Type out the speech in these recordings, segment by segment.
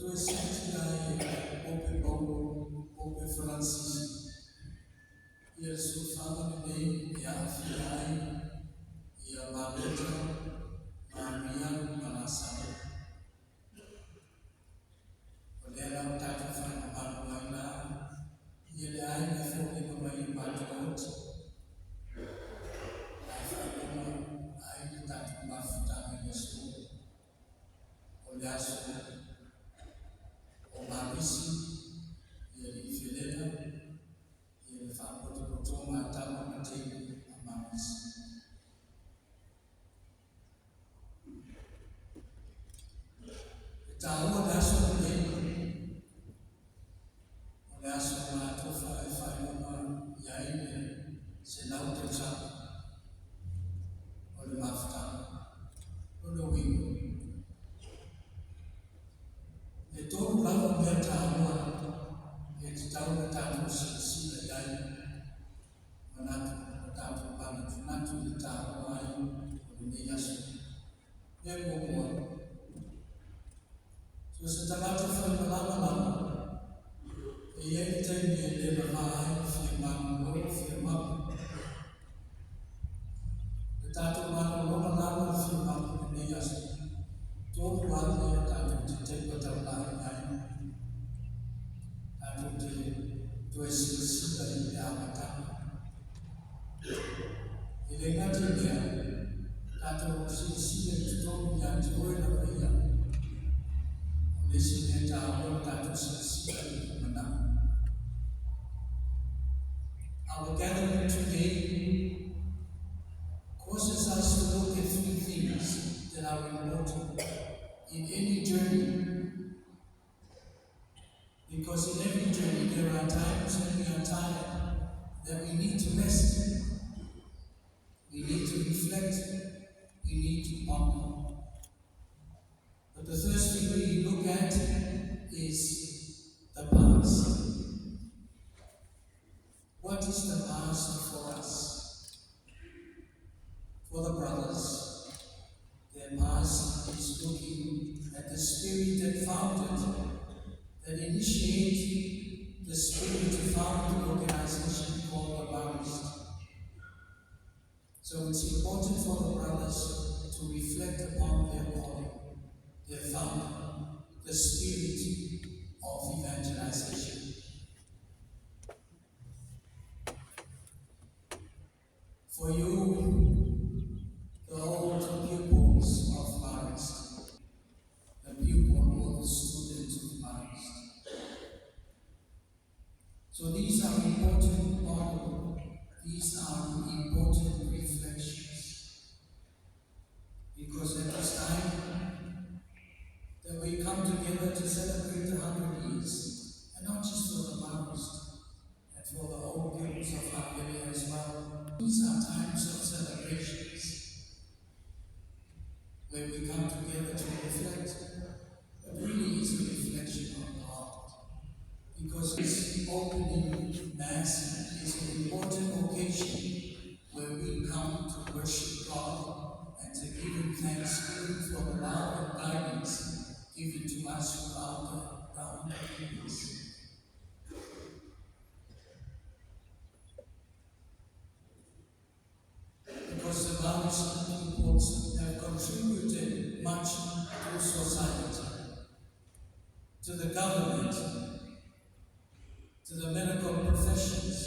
toe siitia ai e Pope Paulo, Pope Faransisi ia le solofaga lenei e aafia ai ia Maleta, Maria ma Lasalo. O lea la ua tatou faamamalu ai la ia le aiga e foliga mai e matuaoti ae faailoga ai le tatou mafutaga i le aso. O le aso o Marisi, ia le ifelega, ia le faapotopotoga a tama ma teine a Marisi. E taua le aso lenei, o le aso matofa e faailoga i ai le 100 tausaga o le mafutaga. O le uiga, e tolu lava mea taua e tatau ona tatou silasila i ai manatu o tatou manatunatu i le taua ai o lenei aso. Mea muamua, so se tagata faimalama lava, e i ai le taimi e le lava ai le fia malolo, fia mapu. Le tatou malologa lava le fia mapu i lenei aso, tolu lava mea tatou te teipa taulai i ai. Tatou te toe silasila i le amataga. E le gata i lea, tatou silasila i totonu ia te oe lava ia. O le isi mea taua le tatou silasila i le lumanai. Our gathering today causes us to look at three things that are important in any journey. Because in every journey there are times when we are tired, that we need to rest. We need to reflect. We need to ponder. But the first thing we look at is the past. What is the past for us? For the brothers, their past is looking at the spirit that founded, that initiated the spirit to found the organization called the Marist. So it's important for the brothers to reflect upon their calling, their founder, the spirit of evangelization. For you, the old pupils of Marist, the pupil or the student of Marist. So these are important model, these are important reflections. Because at this time that we come together to celebrate the 100 years, and not just for the Marist, and for the old pupils of Liberia as well. These are times of celebrations where we come together to reflect. It really is a reflection on God. Because this opening Mass is an important occasion where we come to worship God and to give Him thanksgiving for the love and guidance given to us throughout the 100 years. Because the Marist peoples have contributed much to society, to the government, to the medical professions,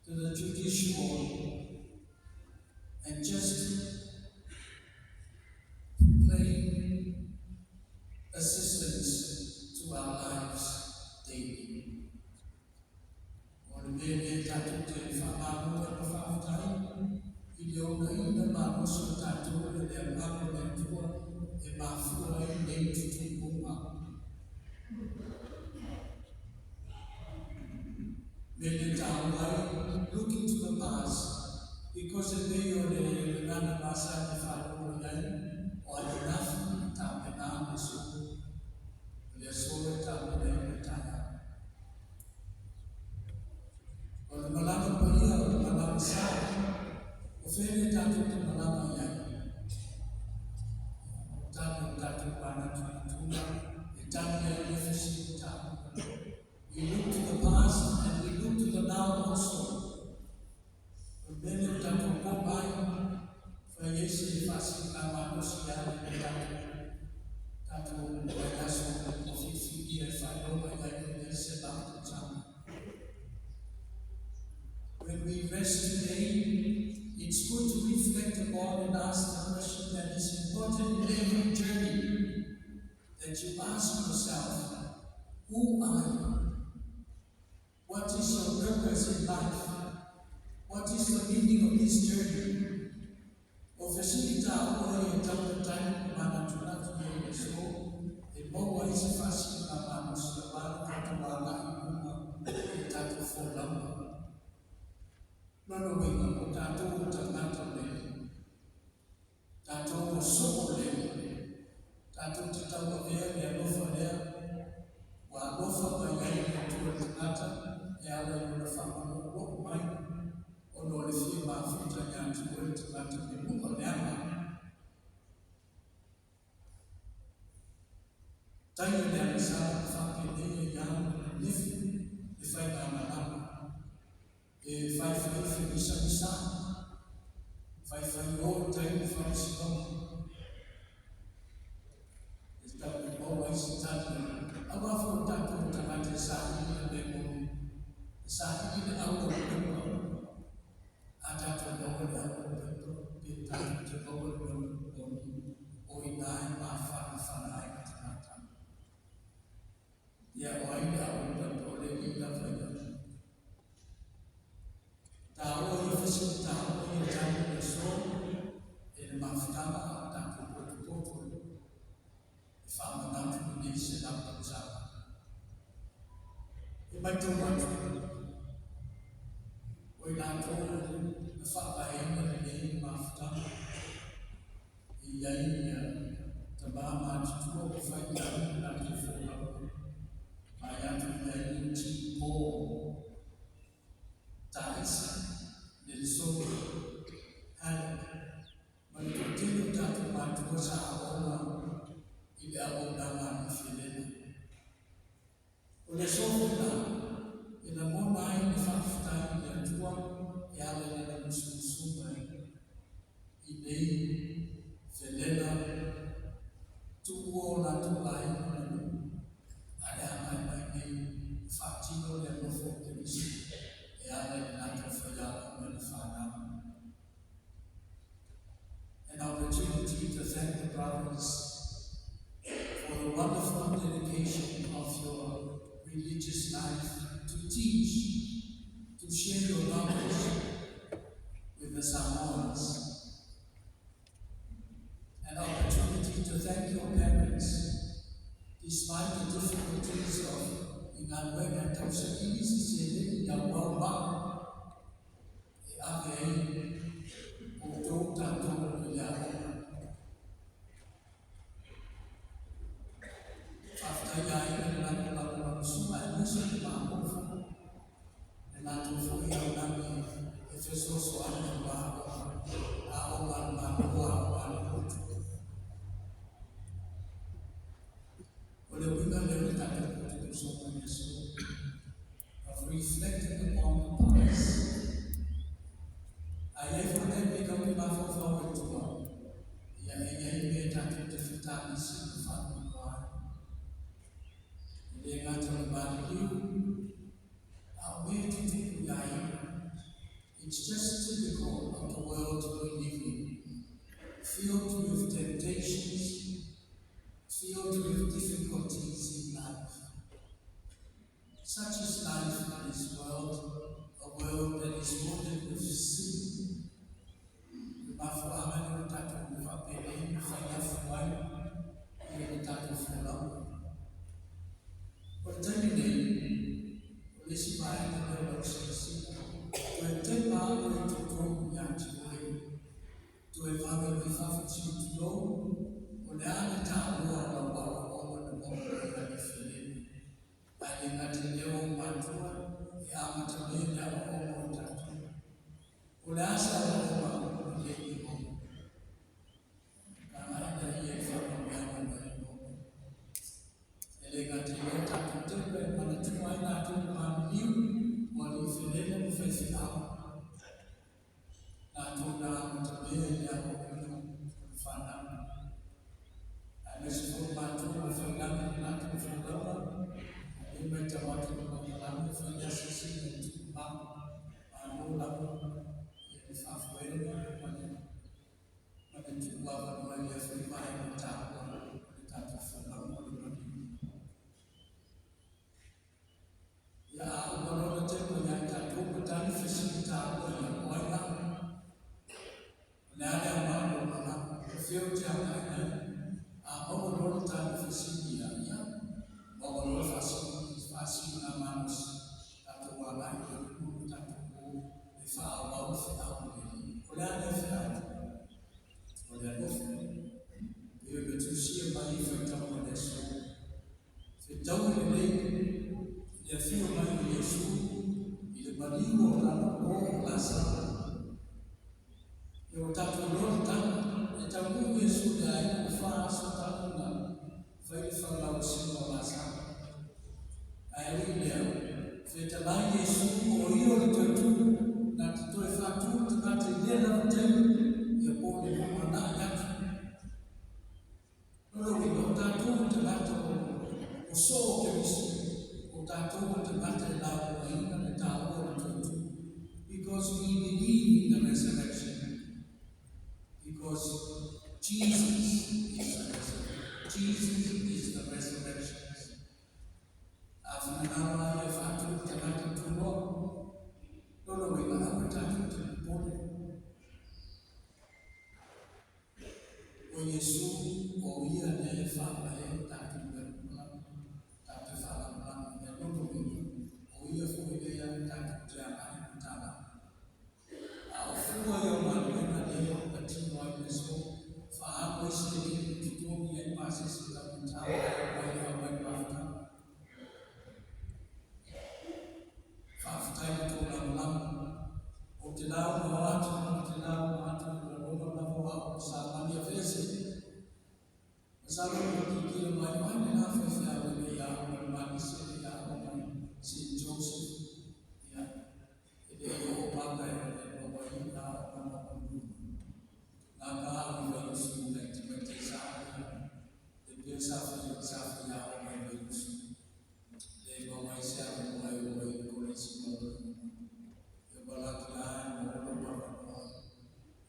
to the judicial, and just plain assistance to our lives daily. O le mea lea tatou te faamalo ai ma faafetai i le ogaina malosi o tatou e le Agaga o le Atua e mafua ai nei tutupuga. Me le taua ai, looking to the past, because e pei o le gagana masani faalogo i ai, o ananafi tapena le aso, o le aso e tapena i le taeao. O le malaga paia o le malaga sa, o fea le tatou te malaga i ai. O tali o tatou manatunatuga, e tali ask yourself, who are you? What is your purpose in life? What is the meaning of this journey? O fesili taua ia e tatau ona tali manatunatu i ai i le aso, e maua ai se faasiligamalosi aua le tatou agai i luma i le tatou folauga. Lona uiga, o tatou o tagata lele, tatou o soo lele, tatou te tauavea le alofa lea ua alofa mai ai le Atua i le tagata e ala i Lona faamaloulou mai ona o le fia mafuta ia te oe le tagata me mua leaga. Tai o le agasala ma faapenei ai lava ma nenefu le faigamalama e faifai femisamisa, faifai o i tai le faamasinoga e tau maua ai se tali aua foi o tatou tagata e saili le mea moni, e saili le au o le pepa. A tatou maua le au o le pepa pe tatou te maua le mea moni, o i ina e mafanafana ai le tagata. Ia, o ai le au o le pepa? O le Alii lava ia. Taua ia fesili taua ia tali i le aso e le mafutaga a o tatou potopoto e faamanatu lenei 100 tausaga. E matau atu, o i latou na faavaeina lenei mafutaga, e i ai ia tama matutua ua fai i ai le latou folauga, vae atu i ai Eugene Paul, Taisa, Nelesoni, Halleck, ma le toatele o tatou matua sa aooga i le auaunaga a le Felena. O le aso foi la, e lagona ai le faafetai i le Atua e ala i lana musumusuga i nei Felena tuua o latou aiga ma nuu, ae agai mai nei e faatino le alofa o Keriso e ala i le latou faiaoga ma le fanau. An opportunity to thank the brothers for the wonderful dedication of your religious life to teach, to share your knowledge with the Samoans. An opportunity to thank your parents, despite the difficulties of i galuega e tausaili se seleni i auau maa e ave ai outou tatou i le aoga. Faafetai aiga i le lagolagosua aemaise le Malo foi, le latou foi aulagi e fesoasoani aua aoga a le Malo, aoga a le lotu. O le uiga lea o le tatou potopotoga i le aso, of reflecting upon the past. A i ai foi taimi tatou te mafaufau ai i tua, ia e i ai mea tatou te fetalisi ma faanoanoa ai. E le gata o le maliliu, a o mea e tutupu i aiga. It's just typical of the world we live in, filled with temptations, filled with difficulties in life. Such is life in this world, a world that is loaded with sin. Le mafuaaga lea ua tatou faapenei ma fai afu ai ia le tatou folauga. O le taimi nei, o le isi vaega lea o lau silasila, toe tepa au e totonu ia te oe, toe vave mai fafo se i tulou, o le a le taua o lau aoaoga na maua mai ia le Felena. Ae le gata i lea o ou matua e amatamea i le aoaoga o tatou. O le a se aoaoga o lea i maua? Agai lea ia i faamanuiaga mai maua. E le gata i lea tatou tepa e manatua ai latou na maliliu o alii Felena ma faifeau. Latou na amatamea i le aoaoina o le fanau. Aemaise foi matua ua failagi le latou folauga, o lea e matau atu i le polokalame e fai le asiasiga i tupe malo lava ia le faafoega ma le tuuavanoa i lea foi vaega taua o le tatou folauga o le maliliu. E faaauau le feau a le Alii. O le a lea feau? O le alofa. E pei ona tusia mai i faitauga o le aso. Fetaui lelei le afio mai o Iesu i le maliu o lana uo o Lasalo. Ia ua tatou iloa le tala, e taunuu Iesu i le aiga ua 4 aso talu ona fai le falalausiga o Lasalo. Ae ui i lea, fetalai Iesu o ia o le toe tu, na te toe faatu le tagata i lea lava taimi, ia po o le lumanai atu. O lona uiga, o tatou o tagata o soo o Keriso, o tatou o tagata e laugaina le taua o le toe tu. Because we believe in the resurrection. Because Jesus is the resurrection. Jesus is the resurrection. A finagalo lava ia e faatu le tagata tuloa. Lona uiga, aua tatou te popole. O Iesu o ia lea e faavae ai tatou lagolago, tatou te faalagolago i ai. Lona uiga, o ia foi lea tatou te agai ma tala'u. A o fua ia o galuega lea ua tino ai le aso, faaalu ai seleni, totogi ai pasese taugata ae aumai aumai le mafutaga. Faafetai le tou lagolago. Ou te lauga o atu, ou te lauga atu i le lagona lava o au sa mani afese. Masalo ua tilotilo mai o ai le la faifeau e le i aoga i le Manise, e le i aoga i St. Joseph. Ia, e le i oo maka e maua ai le aoga maualuluga. Na ka au i Vaiusu nai tamaitai sa ia, le pea sa fai aoga i Vaiusu. Le maua ai se avanoa e oo ai i le kolisi maualuluga. Ia balaki la e maua lou avanoa,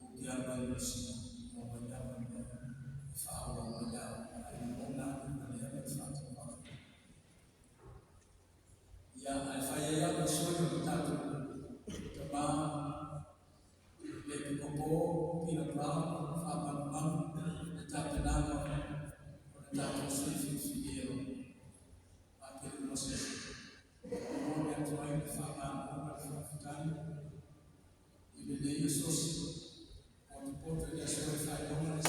ou te alu ai i Niu Sila, maua ai le avanoa e faaauau ai le aoga, ae lagona atu ma lea ma le faatauvaa. Ia, ae fai ai au ma sui o le tatou tama le Epikopo Peter Brown, faamalumalu le tapenaga o le tatou sui filifilia o Patele Moses. Momoli atu ai le faamalo ma le faafetai i lenei asosi potopoto i le aso e faailoga le